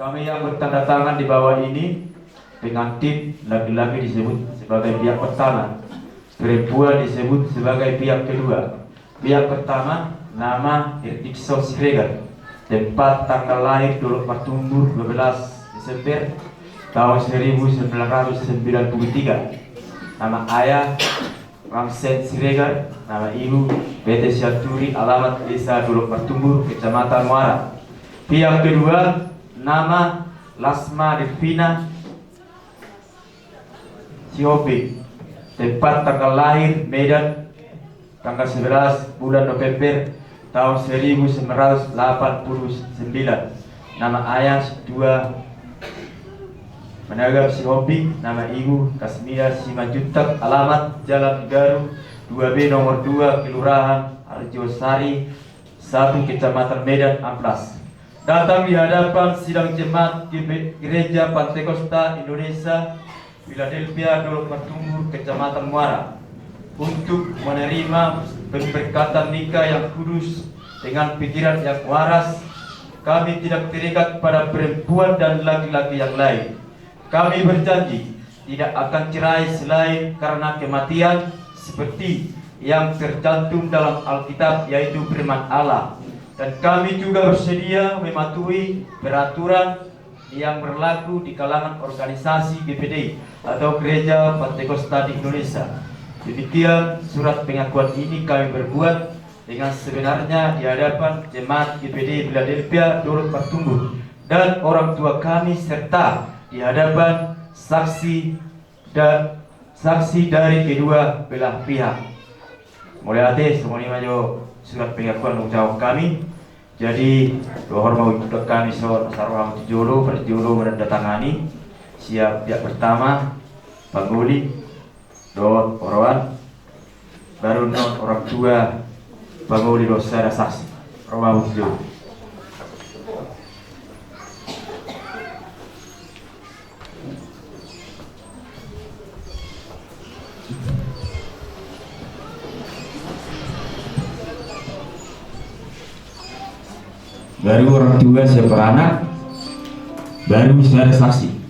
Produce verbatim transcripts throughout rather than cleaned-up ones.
Kami yang bertanda tangan di bawah ini, pengantin laki-laki disebut sebagai pihak pertama, perempuan disebut sebagai pihak kedua. Pihak pertama, nama Herdikson Siregar, tempat tanggal lahir Dolok Martumbur, dua belas Desember tahun seribu sembilan ratus sembilan puluh tiga. Nama ayah Ramsen Siregar, nama ibu Bete Sianturi, alamat Desa Dolok Martumbur, Kecamatan Muara. Pihak kedua, nama Lasma Delvina Sihombing, tempat tanggal lahir Medan, tanggal sebelas bulan November tahun seribu sembilan ratus delapan puluh sembilan. Nama ayah Situa Managap Sihombing, nama ibu Kasmida Simanjuntak, alamat Jalan Garu dua B nomor dua, Kelurahan Arjosari satu, Kecamatan Medan Amplas. Datang di hadapan sidang jemaat Gebe-, Gereja Pantekosta Indonesia Philadelphia Dolok Martumbur, Kecamatan Muara, untuk menerima pemberkatan nikah yang kudus dengan pikiran yang waras. Kami tidak terikat pada perempuan dan laki-laki yang lain. Kami berjanji tidak akan cerai selain karena kematian, seperti yang tercantum dalam Alkitab, yaitu firman Allah. Dan kami juga bersedia mematuhi peraturan yang berlaku di kalangan organisasi G P D atau Gereja Pantekosta di Indonesia. Demikian surat pengakuan ini kami berbuat dengan sebenarnya di hadapan jemaat G P D Philadelphia Dolok Martumbur dan orang tua kami, serta di hadapan saksi da-, saksi dari kedua belah pihak. Mauliate, songon i ma jo surat pengakuan na hujaha hami. Jadi, dohot ma huida hami, so na saur hamu tu jolo, parjolo manandatangani, siap pihak pertama, pangoli, dohot oroan, baru non orang tua, pangoli dohot sada saksi. Ro ma hamu tu jolo. Baru orang tua siap beranak, baru sada saksi.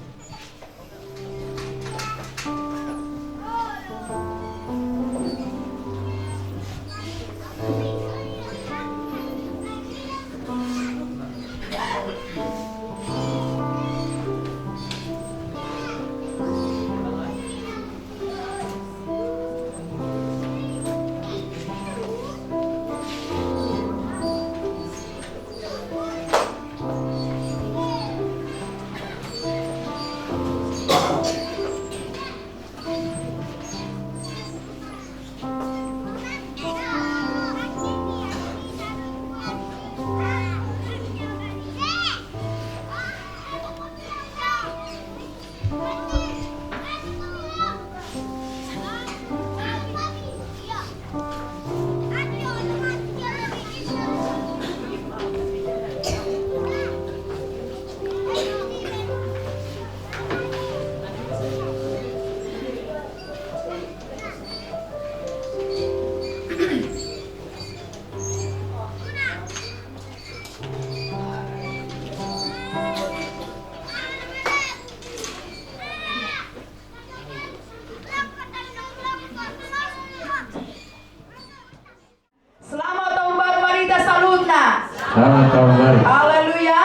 Selamat tahun baru ma di hita saluhutna. Selamat tahun baru. Haleluya.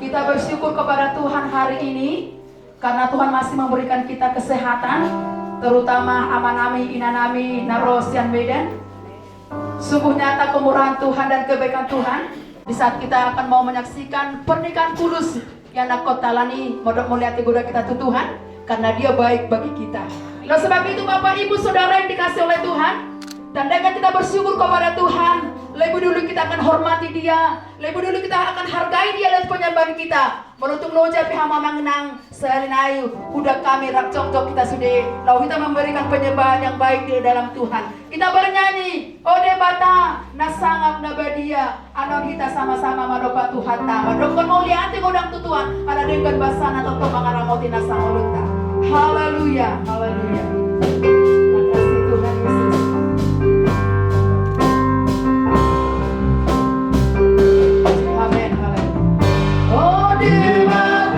Kita bersyukur kepada Tuhan hari ini karena Tuhan masih memberikan kita kesehatan, terutama amanami, inanami na ro sian Medan. Sungguh nyata kemurahan Tuhan dan kebaikan Tuhan di saat kita akan mau menyaksikan pernikahan kudus. Ianakhonta, ala ni i mandok mauliate godang hita tu Tuhan, karena Dia baik bagi kita. Oleh sebab itu, Bapak, Ibu, Saudara yang dikasihi oleh Tuhan, tandanya kita bersyukur kepada Tuhan. Lebih dulu kita akan hormati Dia, lebih dulu kita akan hargai Dia lewat penyembahan kita. Molo tung loja pe hamu, amang inang, sahali nai undang hami rap jongjong hita sude, laho hita memberikan penyembahan yang baik di dalam Tuhan. Kita bernyanyi, O Debata na sangap na badia, annon hita sama-sama manomba Tuhanta, mandokkon mauliate godang tu Tuhan, ala denggan basana tongtong mangaramoti nasa ngolunta. Haleluya, haleluya. Makasih Tuhan Yesus. Amin, haleluya. O Debata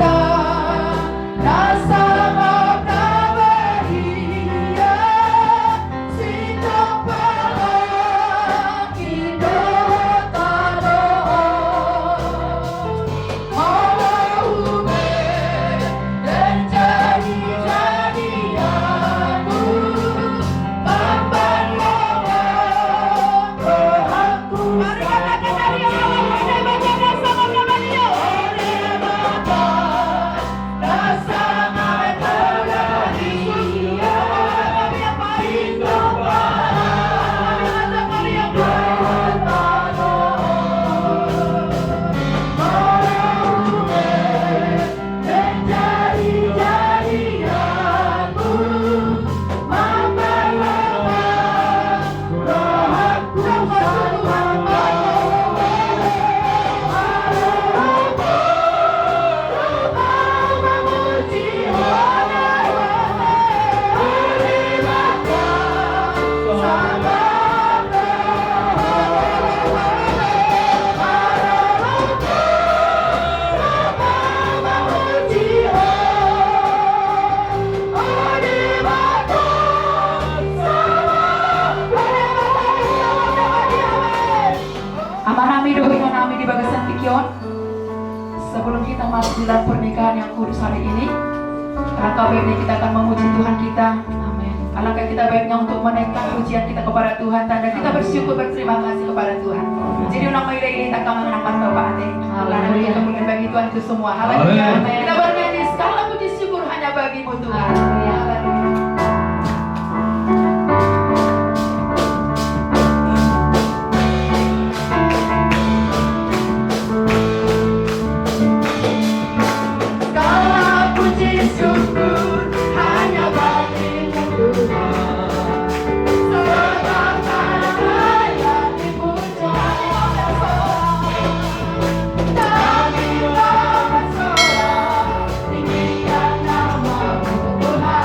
Kita masuk dalam pernikahan yang kudus hari ini. Alangkah baiknya kita akan memuji Tuhan kita. Amin. Alangkah kita baiknya untuk menaikkan pujian kita kepada Tuhan, tanda kita bersyukur, berterima kasih kepada Tuhan. Jadi unang mailai-ilai, tangkas manang martopati. Haleluya. Karena kita punya bagi Tuhan itu semua. Haleluya. Amin. Kita bernyanyi, segala puji syukur hanya bagimu Tuhan. Haleluya. Haleluya. Segala puji syukur hanya bagimu Tuhan. Sebab hanya dipuja. Kami bersorak, tinggikan namamu Tuhan.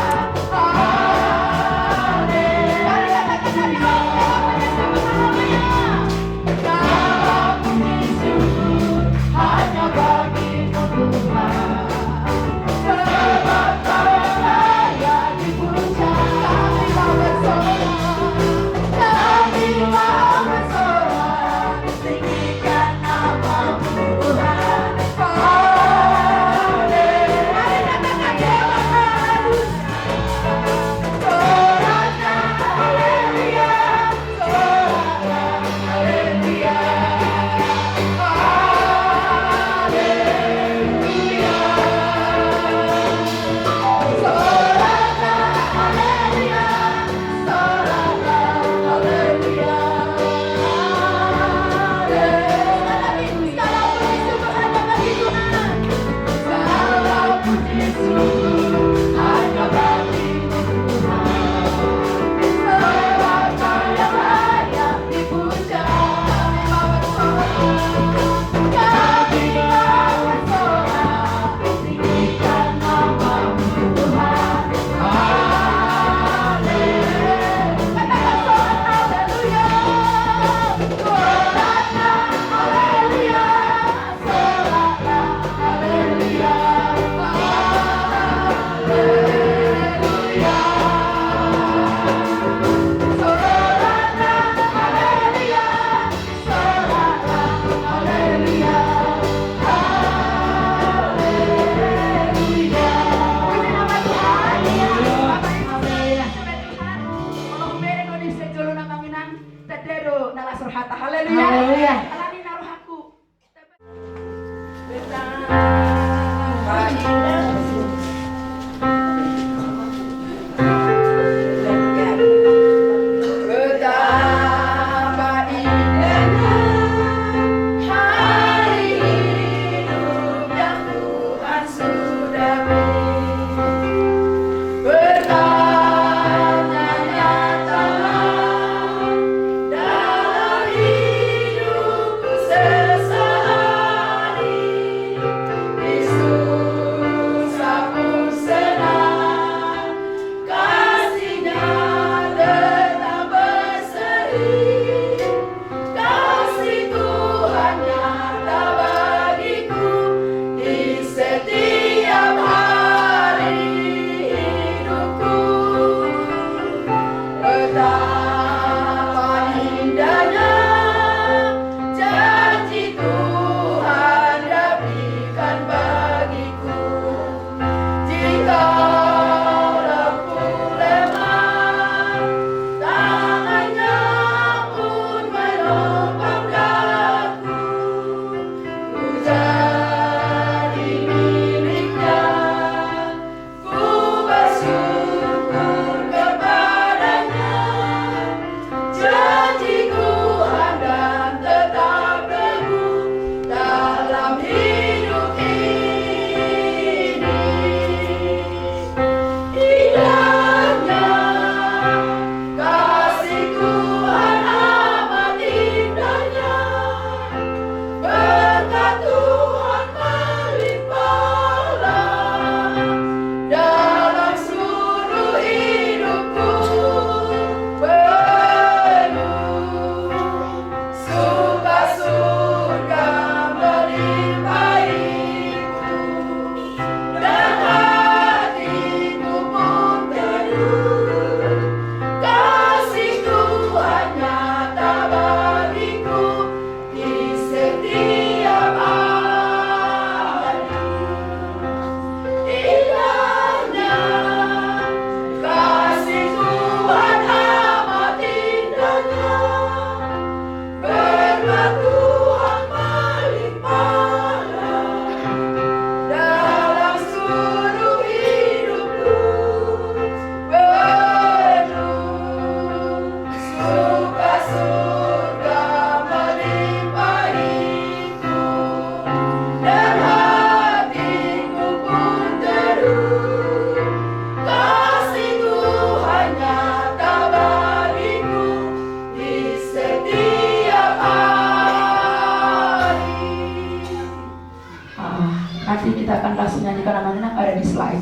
Nanti kita akan langsung nyanyikan amanah yang ada di slide.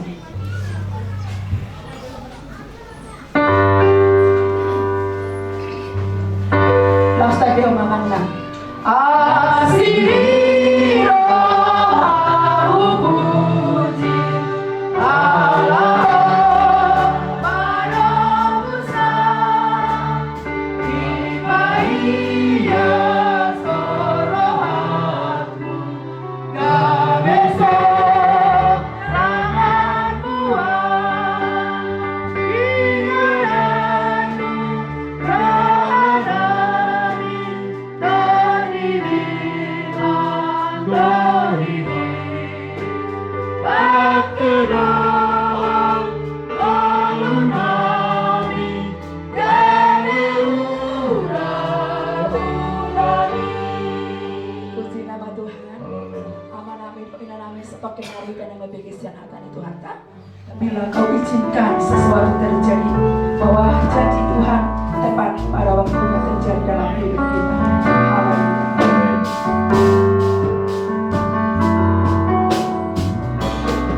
Laos taendehon ma amanah. Asi ni roha, hupuji Allah, manomusa, dipaias rohaku. Gabe sorangan mual ingananmu, roha nami tardidik manggohi. Pangkedohon ngolu nami, gabe hurahurami. Puji nama Tuhan. Haleluya. Ama nami dohot ina nami, santap ma hita na mambege sian hata ni Tuhanta. Bila kau izinkan sesuatu terjadi, bahwa janji Tuhan tepat pada waktunya terjadi dalam hidup kita. Haleluya.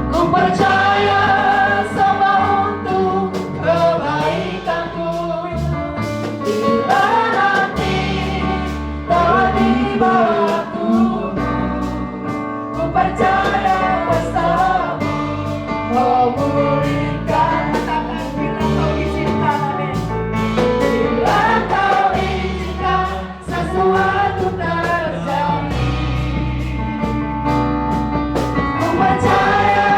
Ku percaya semua untuk kebaikanku. Bila nanti telah tiba waktumu, ku percaya kuasamu memulihkan. Katakan, bila kau izinkan, amin. Bila kau izinkan sesuatu terjadi, ku percaya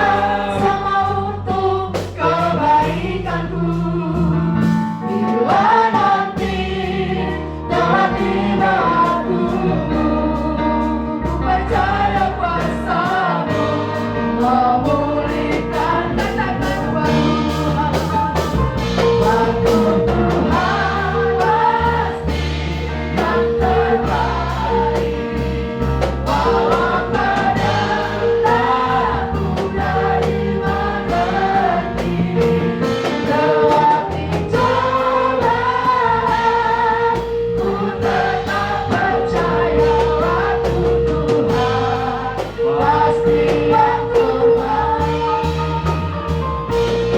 semua untuk kebaikanku. Bila nanti telah tiba waktumu, ku percaya kuasamu memulihkan. Katakan, waktu Tuhan, waktu Tuhan pasti yang terbaik. Walau kadang tak mudah dimengerti, lewati cobaan, ku tetap percaya waktu Tuhan pasti yang terbaik.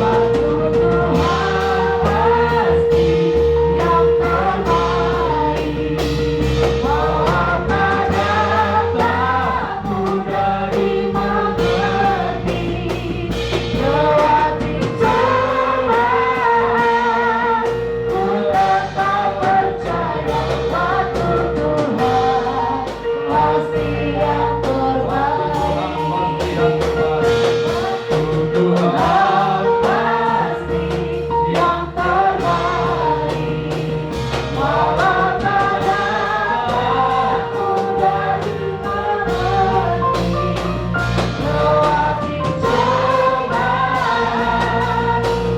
Waktu Tuhan pasti yang terbaik. Walau kadang tak mudah dimengerti, lewati cobaan, ku tetap percaya waktu Tuhan pasti yang terbaik. Tuhan pasti yang terbaik. Walau kadang tak mudah dimengerti, lewati cobaan,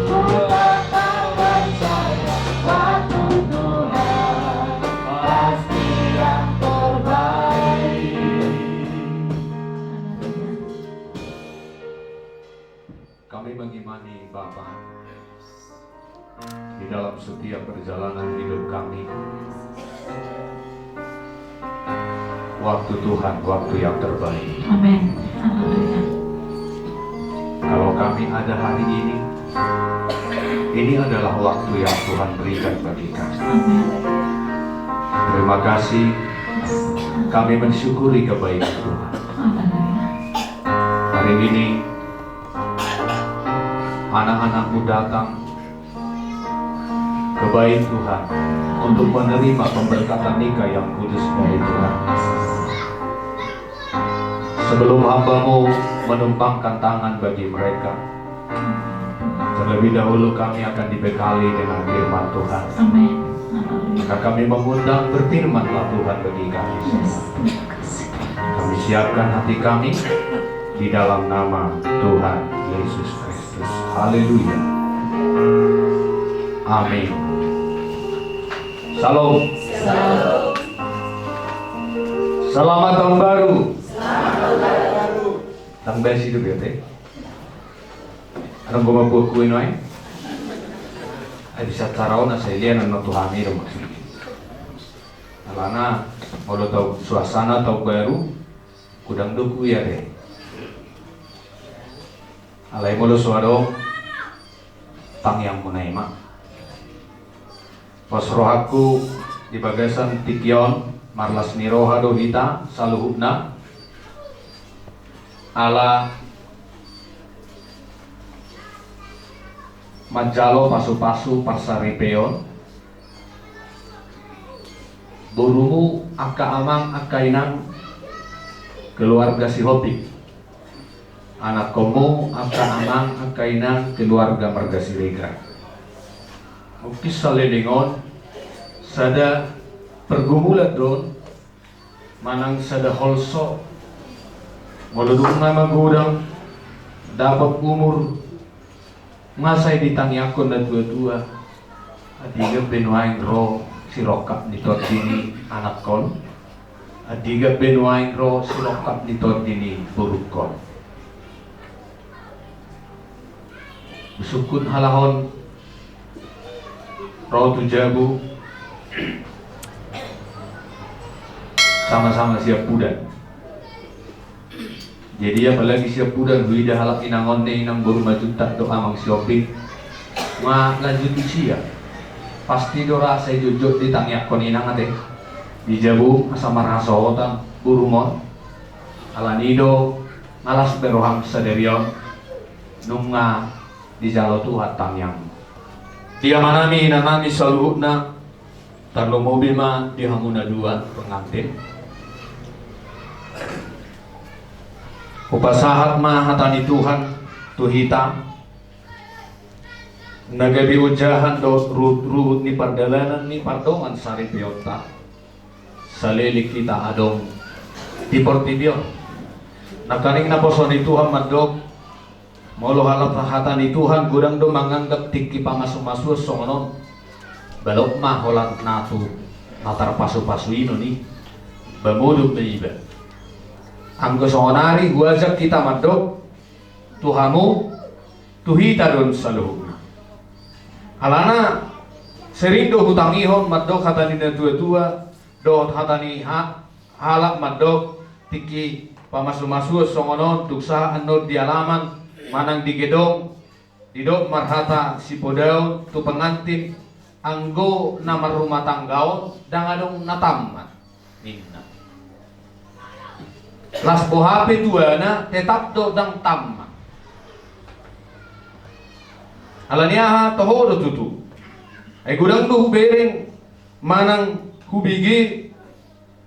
ku tetap percaya waktu Tuhan pasti yang terbaik. Kami mengimani Bapa, di dalam setiap perjalanan hidup kami, waktu Tuhan, waktu yang terbaik. Amin. Haleluya. Kalau kami ada hari ini, ini adalah waktu yang Tuhan berikan bagi kami. Amin. Terima kasih. Kami mensyukuri kebaikan Tuhan. Haleluya. Hari ini anak-anakmu datang kebaik Tuhan untuk menerima pemberkatan nikah yang kudus dari Tuhan. Sebelum hamba-Mu menumpangkan tangan bagi mereka, terlebih dahulu kami akan dibekali dengan firman Tuhan. Amin. Haleluya. Maka kami mengundang, berfirmanlah Tuhan bagi kami. Yes, terima kasih. Kami siapkan hati kami di dalam nama Tuhan Yesus Kristus. Haleluya. Amin. Shalom. Shalom. Selamat tahun baru. Selamat tahun baru. Tang basi do bete. Adong goma buah kue noe. Ai bisa cara ona selian no Tuhan i do maksudnya. Alana molo tahu suasana tahun baru, godang do kue ate. Alai molo so adong tangiangmuna i ma. Pos rohangku di bagasan tingki on, marlas ni roha do hita saluhutna. Ala manjalo pasupasu parsaripeon borumu, angka amang, angka inang, keluarga Sihombing. Anakkonmu, angka amang, angka inang, keluarga marga Siregar. Mungkin saleleng on sada pergumulan do on, manang sada holso. Molo dung na magodang, dapot umur, nga sai ditangiangkon natuatua. Andigan be nuaeng ro sirongkap ni tondi ni anakkon? Andigan be nuaeng ro sirongkap ni tondi ni borungkon? Sungkun halak on ro tu jabu sama-sama siampudan. Jadi apalagi siampudan, huida halak inang on, inang boru Manjuntak dohot amang Sihombing, nga lanjut usia. Pasti do ra sai jotjot ditangiangkon inang ate di jabu asa marhasohotan borum on. Alani do nga las be roham sadari on, nunga dijalo Tuhan tangiangmu. Di amanami, inanami saluhutna, tarlumobi ma di hamu na dua pengantin. Hupasahat ma hata ni Tuhan tu hita, na gabe ojahan dohot ruhut-ruhut ni pardalanan ni pardongan saripeonta saleleng hita adong di portibi on. Nangkaning naposo ni Tuhan mandok, molo halak hata ni Tuhan godang do manganggap tingki pamasumasuon songon on, balok ma holan na tu na tarpasupasu i non i, ba modom ma iba. Anggo songon ari huajak hita mandok tu hamu, tu hita do on saluhutna. Alana sering do hutangihon mandok hata ni natuatua dohot hata ni ha-, halak mandok, tingki pamasumasuon songon on, dung sahat annon di alaman manang di gedong, didok marhata sipodaon tu pengantin, anggo na marrumah tangga on ndang adong na tammat, ninna. Las boha pe tuana, tetap do ndang tammat. Alani aha? Toho do tutu. Ai godang do hubereng manang hubege,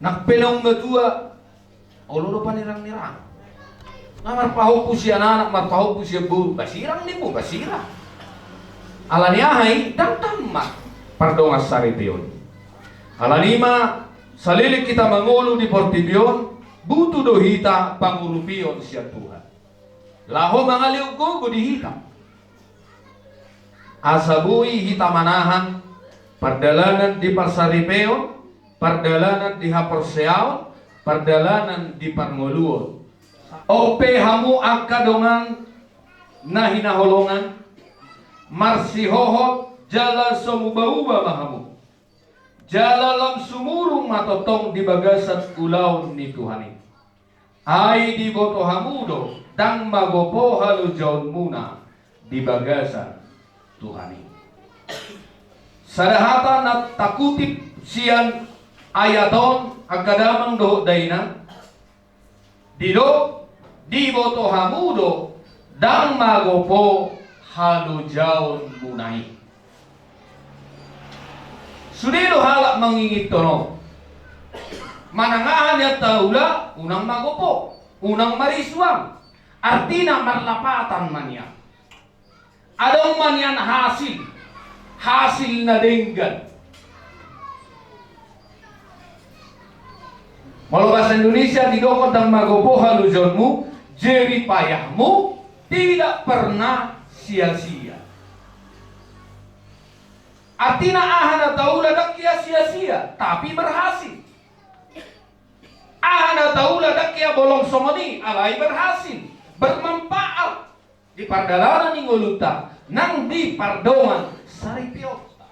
nang pe naung matua, olo do panirang-nirang. Na marpahompu sian anak, marpahompu sian boru, ba sirang nimmu, ba sirang. Alani aha i? Ndang tammat pardongan saripeon. Alani i ma saleleng hita mangolu di portibi on, butuh do hita pangurupion sian Tuhan laho mangalehon gogo di hita. Asa boi hita manahan pardalanan di parsaripeon, pardalanan di haporseaon, pardalanan di parngoluon. On pe hamu angka dongan na hinaholongan, marsihohot jala so muba-uba ma hamu, jala lam sumurung ma tongtong di bagasan ulaon ni Tuhan i. Ai diboto hamu do ndang magopo halojaonmuna di bagasan Tuhan i. Sada hata na takutip sian ayat on, angka damang dohot dainang, didok, diboto hamu do ndang magopo halojaonmuna i. Sude do halak manginginhon on. Manang aha nian taula, unang magopo, unang marisuang. Artina marlapatan ma nian. Adong ma nian hasil, hasil na denggan. Molo bahasa Indonesia didokhon ndang magopo halojaonmu, jerih payahmu tidak pernah sia-sia. Artina aha na taula ndang hea sia-sia, tapi berhasil. Aha na taula ndang hea bolong songon i, alai berhasil, bermanfaat di pardalanan ni ngolunta nang di pardongan saripeonta.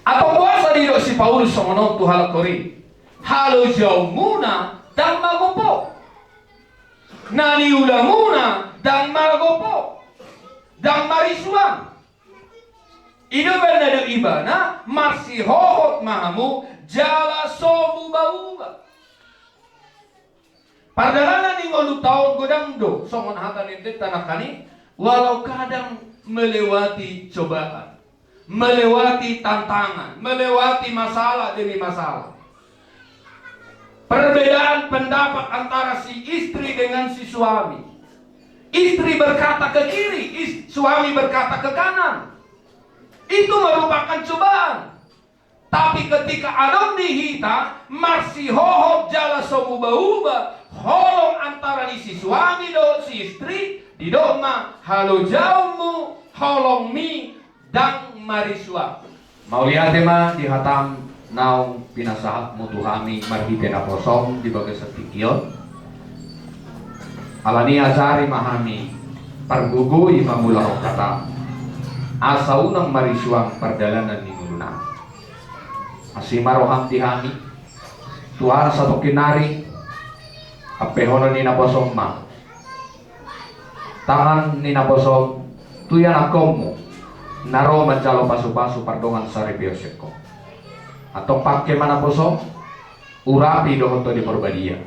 Antong boasa didok si Paulus songon on tu halak Korint? Halojaonmuna ndang magopo. Na niulamuna ndang magopo. Ndang marisuan. I do umbahen na didok ibana, marsihohot ma hamu jala so muba-uba. Pardalanan ni ngolunta on godang do, songon hata ni endenta nangkaning, walau kadang melewati cobaan, melewati tantangan, melewati masalah demi masalah. Perbedaan pendapat antara si istri dengan si suami. Istri berkata ke kiri, is-, suami berkata ke kanan. Itu merupakan cobaan. Tapi ketika adong di hita, marsihohot jala so muba-uba, holong antara ni si suami dohot si istri, didok ma halojaonmu, holongmi, ndang marisuan. Mauliate ma di hatam naung pinasahatmu tu hami marhite naposom di bagasan tingki on. Alani ajari ma hami, pargogoi ma mangulahon hatam, asa unang marisuan pardalanan ni ngolunami. Asi ma roham di hami, Tuhan, satongkin nari, ampehonon ni naposom ma tangan ni naposom tu ianakkonmu na ro manjalo pasu-pasu pardongansaripeon sekko. Antong pangke ma naposom, urapi dohot Tondi Porbadia.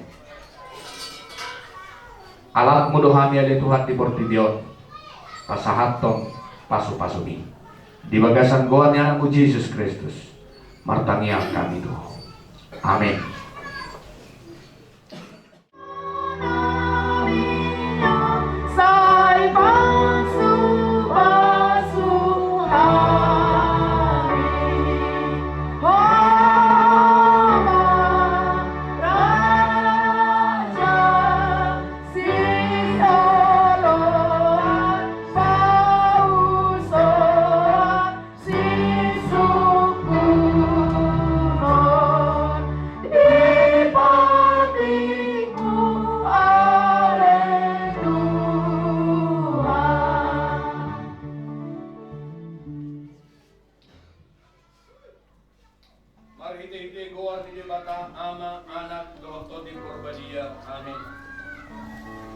Alatmu do hami ale Tuhan di portibi on, pasahathon pasu-pasumi. Di bagasan goar ni Anakmu Jesus Kristus, martangiang hami tu Ho. Amen. Marhite-hite goar ni Debata, Ama, Anak, dohot Tondi Porbadia. Amen.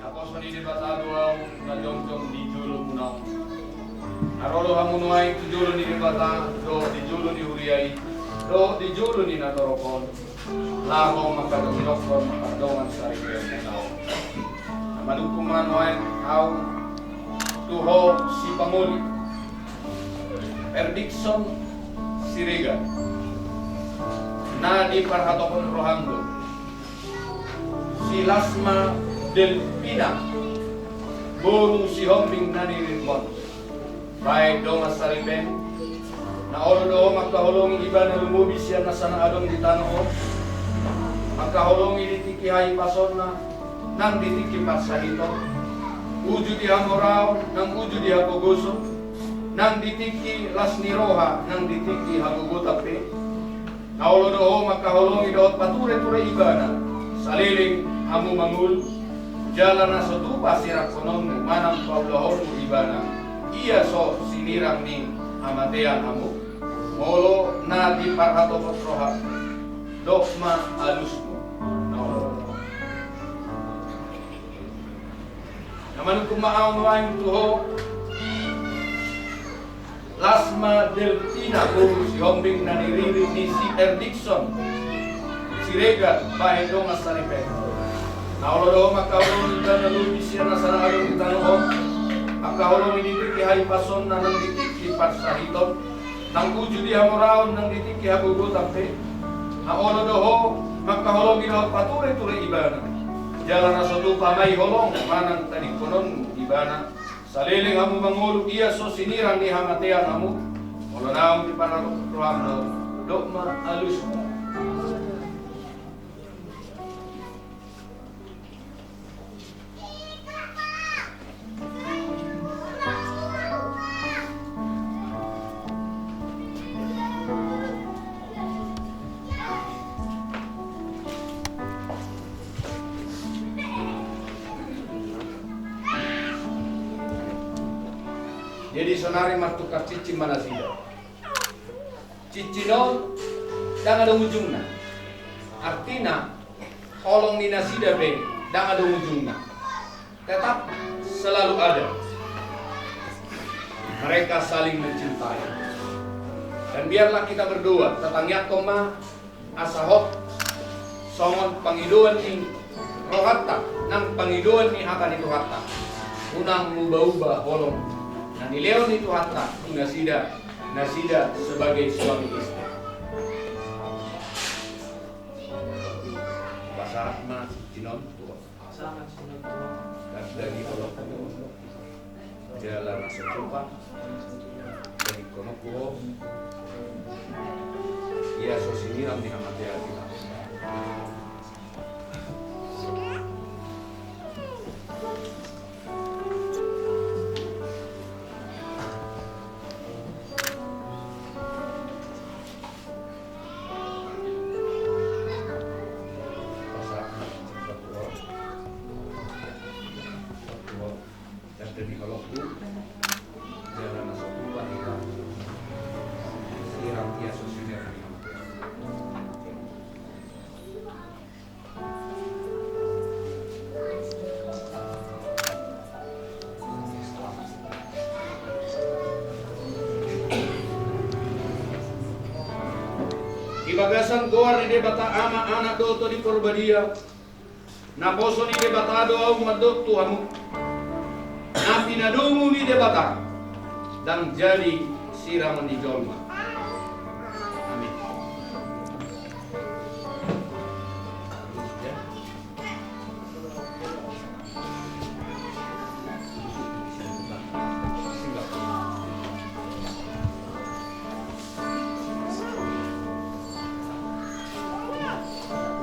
Naposo ni Debata do ahu na jongjong di jolomuna on. Na ro do hamu nuaeng tu jolo ni Debata, dohot di jolo ni huria i, dohot di jolo ni natorop on, laho mangkatongkilokhon pardongansaripeon. Na manungkun ma nuaeng ahu tu ho sipangoli, Ferdikson Siregar, na diparhatopot roham do si Lasma Delpina, boru Sihombing na niririt on, bahen dongan saripeon. Na olo do ho mangkaholongi ibana lumobi sian nasa na adong di tano on, mangkaholongi di tingki hahipasonna nang di tingki parsahiton. Uju di hamoraon nang uju di hagogoson, nang di tingki las ni roha nang di tingki hagogotan pe. Na olo do ho mangkaholongi dohot pature-ture ibana, saleleng hamu mangolu, jala na so tupa sirangkononmu manang paulahonmu ibana, ia so sinirang ni hamatean hamu. Molo na diparhatopot roham, dok ma alusmu. Na olo do ho. Na manungkun ma ahu nuaeng tu ho, Lasma Delpina, boru Sihombing na niririt ni si Ferdikson Siregar, bahen dongan saripeon. Na olo do ho mangkaholongi ibana lumobi sian nasa na adong di tano on, mangkaholongi di tingki hahipasonna nang di tingki parsahiton, nang uju di hamoraon nang di tingki hagogotan pe. Na olo do ho mangkaholongi dohot pature-ture ibana, jala na so tupa ma i holong manang tadingkononmu ibana, saleleng hamu mangolu, ia so sinirang ni hamatean hamu. Molo naung diparhatopot roham do, dok ma alusmu. Jadi saonari martukar cincin ma nasida. Cincin on ndang adong ujungna. Arti Ina, holong ni nasida pe ndang adong ujungna. Tetap selalu ada. Mereka saling mencintai. Dan biarlah kita berdoa, tatangiangkon ma asa hot songon pangidoan ni rohanta nang pangidoan ni hata ni Tuhanta. Unang muba-uba holong na nilehon ni Tuhanta tu nasida, nasida sebagai suami istri. Pasahat ma sinon tu Ho. Pasahat sinon tu Ho. Tanda ni holong. Jala na so tupa. Jadi kono ho. Ia so sinirang ni hamatean. Di bagasan goar ni Debata Ama, Anak dohot Tondi Porbadia, naposo ni Debata do ahu mandok tu hamu. Na pinadomu ni Debata ndang jadi sirangon ni jolma. Amin.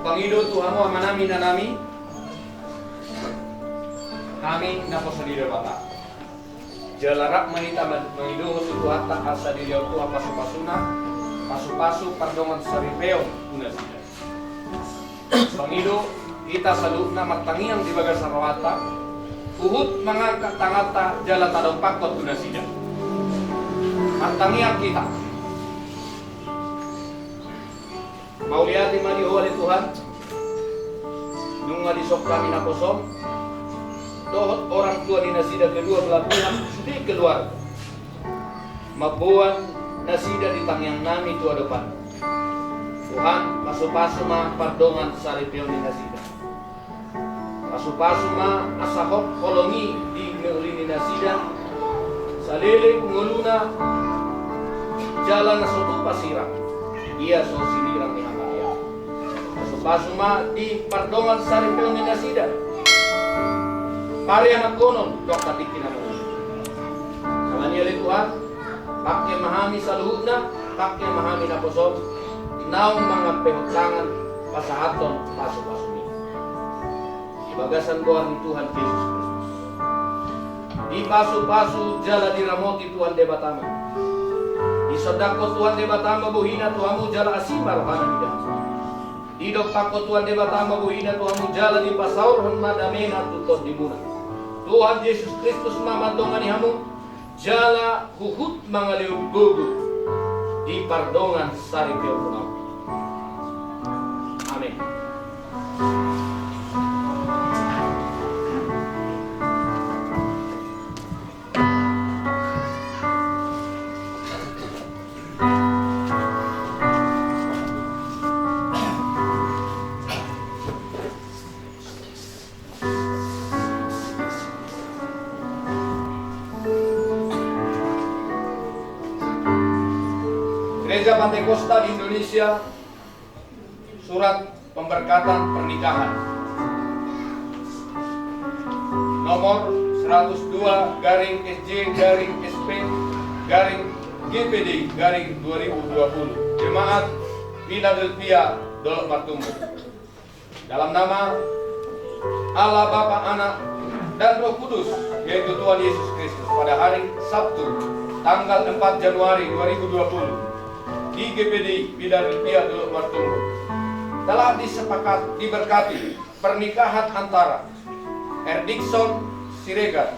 Pangido tu hamu amanami, inanami, hami naposo ni Debata. Jala rap ma hita mangido tu Tuhanta asa dilehon Tuhan pasupasuna, pasupasu pardongan saripeon tu nasida. Pangido hita saluhutna martangiang di bagasan rohanta, huhut mangangkat tanganta jala tadompakkon tu nasida. Martangiang hita. Mauliate ma di Ho ale Tuhan, nunga dison hami naposom dohot orang tua ni nasida kedua belah pihak sude keluarga. Mamboan nasida di tangiang nami tu adopanMu. Tuhan, pasupasu ma pardongan saripeon ni nasida. Pasupasu ma asa hot holong i di ngolu ni nasida, saleleng ngoluna jala na so tupa sirang, ia so sinirang ni hamatean. Pasupasu ma di pardongan saripeon ni nasida. Parianakhonon dohot hatingki na mangolu. Alani i ale Tuhan, pangke ma hami saluhutna, pangke ma hami naposom, naung mangampehon tangan pasahathon pasupasu i. Di bagasan goar ni Tuhan Jesus Kristus. Dipasupasu jala diramoti Tuhan Debata ma. Disondangkon Tuhan Debata ma bohiNa tu hamu jala asi ma rohaNa di hamu. Didompakkon Tuhan Debata ma bohiNa tu hamu jala dipasaorhon ma dameNa tu tondimuna. Tuhan Jesus Kristus ma mandongani hamu, jala huhut mangalehon gogo di pardongan saripeonmuna. Amin. Gereja Pantai Kosta di Indonesia, surat pemberkatan pernikahan nomor seratus dua garing S J garing S P garing G P D garing dua ribu dua puluh, Jemaat Philadelphia Dolok Martumbur. Dalam nama Allah Bapa, Anak, dan Roh Kudus, yaitu Tuhan Yesus Kristus, pada hari Sabtu, tanggal empat Januari dua ribu dua puluh, di G P D Philadelphia Dolok Martumbur, telah disepakat, diberkati pernikahan antara Erdikson Siregar,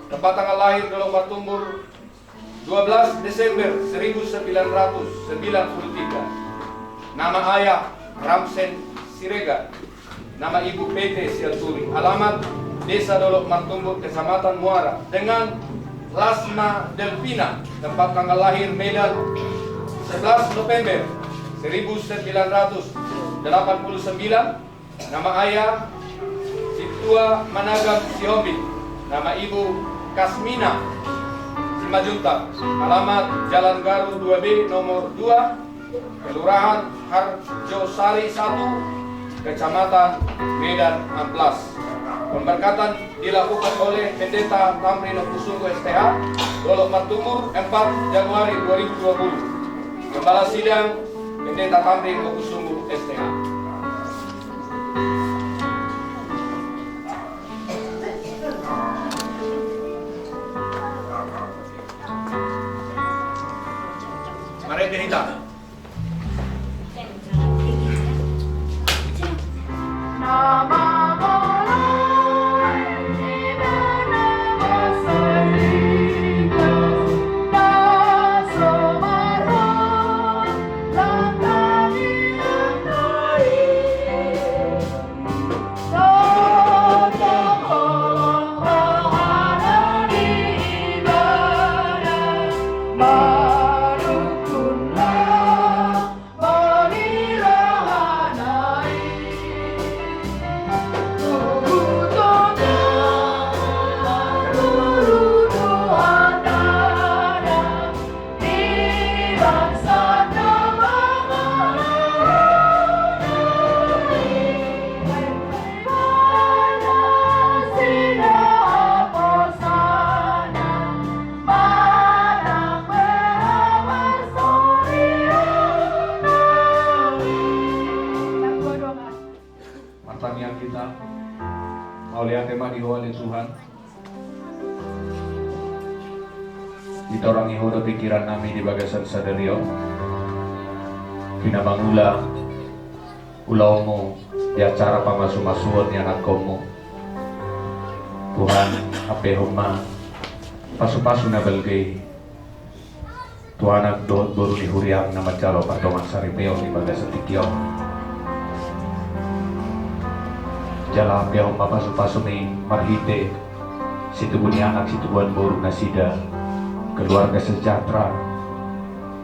tempat tanggal lahir Dolok Martumbur, dua belas Desember seribu sembilan ratus sembilan puluh tiga. Nama ayah Ramsen Siregar, nama ibu P T Sianturi, alamat Desa Dolok Martumbur, Kecamatan Muara, dengan Lasma Delvina, tempat tanggal lahir Medan, sebelas November seribu sembilan ratus delapan puluh sembilan, nama ayah Situa Managam Sihombing, nama ibu Kasmina Simanjuntak, alamat Jalan Garu dua B nomor dua, Kelurahan Harjosari satu, Kecamatan Medan Amplas. Pemberkatan dilakukan oleh Pendeta Tamrin Ompusungguh S T H, Dolok Martumbur empat Januari dua ribu dua puluh. Gembala sidang, Pendeta Tamrin Ompusungguh S T H. Marende hita. Martangiang hita. Mauliate ma di Ho ale Tuhan. Ditorangi Ho do pingkiran nami di bagasan sadari on. Di na mangula ulaonmu di acara pamasumasuon ni anakkonmu. Tuhan, hampehon ma pasupasu na balga i tu anak dohot boru ni huriam na manjalo pardongan saripeon di bagasan tingki on. Jala hampehon ma pasupasum i marhite situbu ni anak situbuan boru nasida, keluarga sejahtera,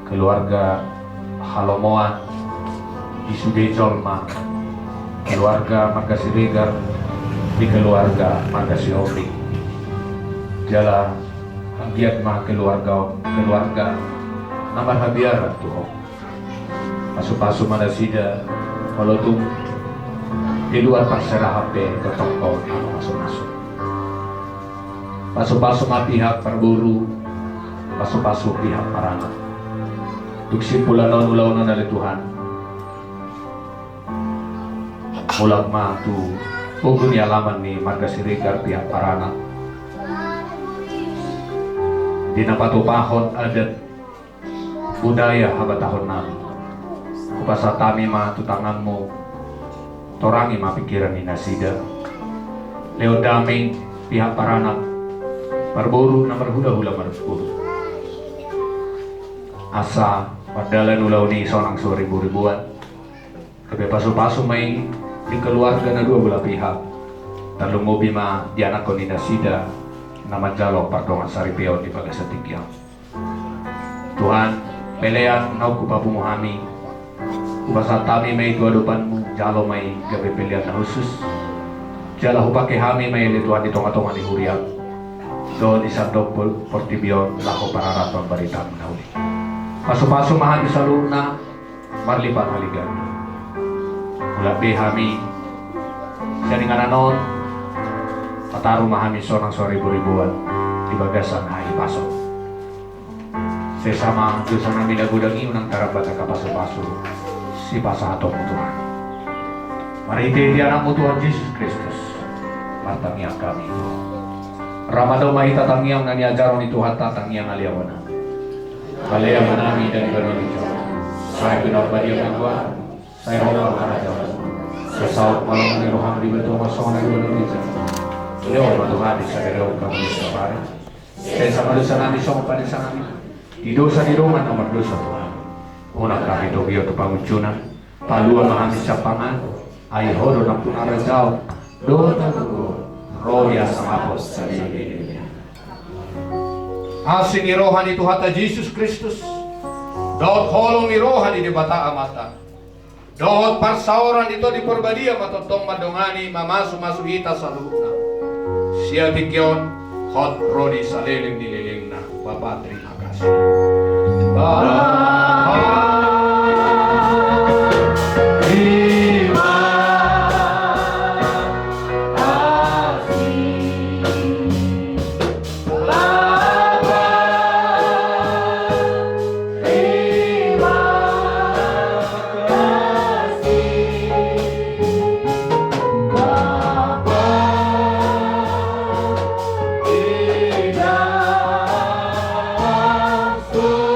keluarga halomoan di sude jolma, keluarga marga Siregar di keluarga marga Sihombing. Jala anggiat ma keluarga on keluarga na marhabiaran tu Ho. Pasupasu ma nasida, molo tung di luar parserahan pe tongtong Ho na mamasumasu. Pasupasu ma pihak parboru, pasupasu pihak paranak. Dung simpul on ulaon on ale Tuhan, mulak ma tu pogu ni alaman ni marga Siregar pihak paranak, di na patupahon adat budaya habatahonnami. Hupasahat hami ma tu tanganmu, torangi ma pingkiran ni nasida. Lehon dame pihak paranak, parboru na marhulahula marpuru, asa mardalan ulaon i sonang suariburibuan. Gabe pasupasu ma i di keluarga na dua belah pihak, tarlumobi ma di anakkon ni nasida na manjalo pardongan saripeon di bagasan tingki on. Tuhan, pelean naung hupapungu hami, hupasahat hami ma i tu adopanmu, jalo ma i gabe pelean na hushus. Jala hupake hami ma i ale Tuhan di tongatonga ni huriam dohot di sandok por-, portibi on laho pararaton baritam na uli. Pasupasu ma hami saluhutna, marlipat haligaon. Mulak be hami sian inganan on, pataru ma hami sonang suariburibuan di bagasan hahipason. Sesa ma dosanami na godang i, unang tarambat angka pasupasu sipasahatonmu Tuhan. Marhitehite anakmu Tuhan Jesus Kristus, martangiang hami. Ra madao ma hita tangiang na niajaron ni Tuhanta, tangiang haliaonnami. Ale Amanami na di banua ginjang, sai pinarbadia ma goarmu, sai ro ma harajaonmu, sai saut ma lomo ni roham di banua tonga songon na di banua ginjang. Lehon ma tu hami sadari on hangoluan ni sadari. Sesa ma dosanami songon panesanami di dosa ni dongan na mardosa tu hami. Unang hami togihon tu pangunjunan, Palua ma hami sian pangago, ai Ho do nampuna rajaon dohot hagogoon, ro di hasangapon saleleng ni lelengna. Asi ni roha ni Tuhanta Jesus Kristus, dohot holong ni roha ni Debata Amanta, dohot parsaoran ni Tondi Parbadia ma tongtong mandongani, mamasumasu hita saluhutna. Sian tingki on, hot ro di saleleng ni lelengna. Bapa, terima kasih. Bapa, terima kasih. Bapa, terima kasih. Bapa, di dalam surga.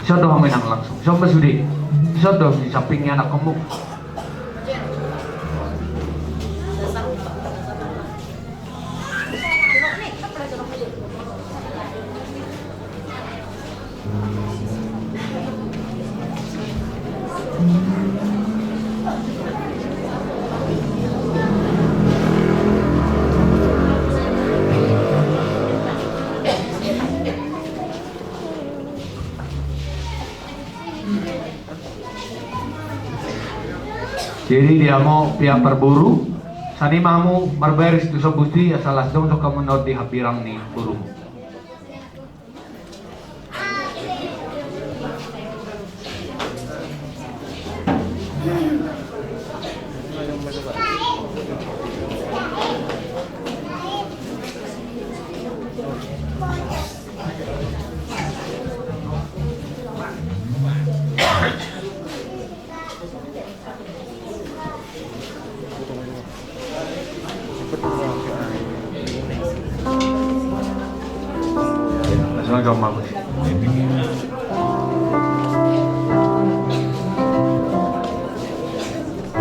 Dison do hamu inang langsung. Dison ma sude. Dison do di samping ni anakkonmu. Jadi di hamu pihak parboru, sian i ma hamu marbaris tu son busti, asa las jongjong hamu na di hambirang ni borumu.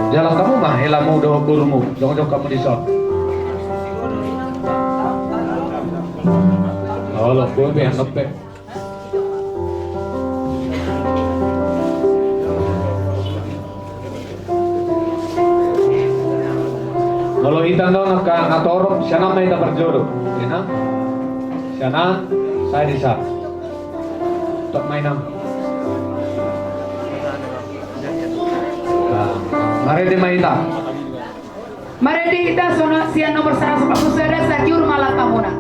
Jalang hamu ma helamu dohot borumu, jongjong hamu dison. Olo, boi be, anggap be. Molo hita on angka na torop, sian an ma hita parjolo. Inang, sian an, sai dison. Tok ma inang. Nah, marende ma hita. Marende hita sian nomor saratus opat pulu sada, sahat tu juru malap hamuna.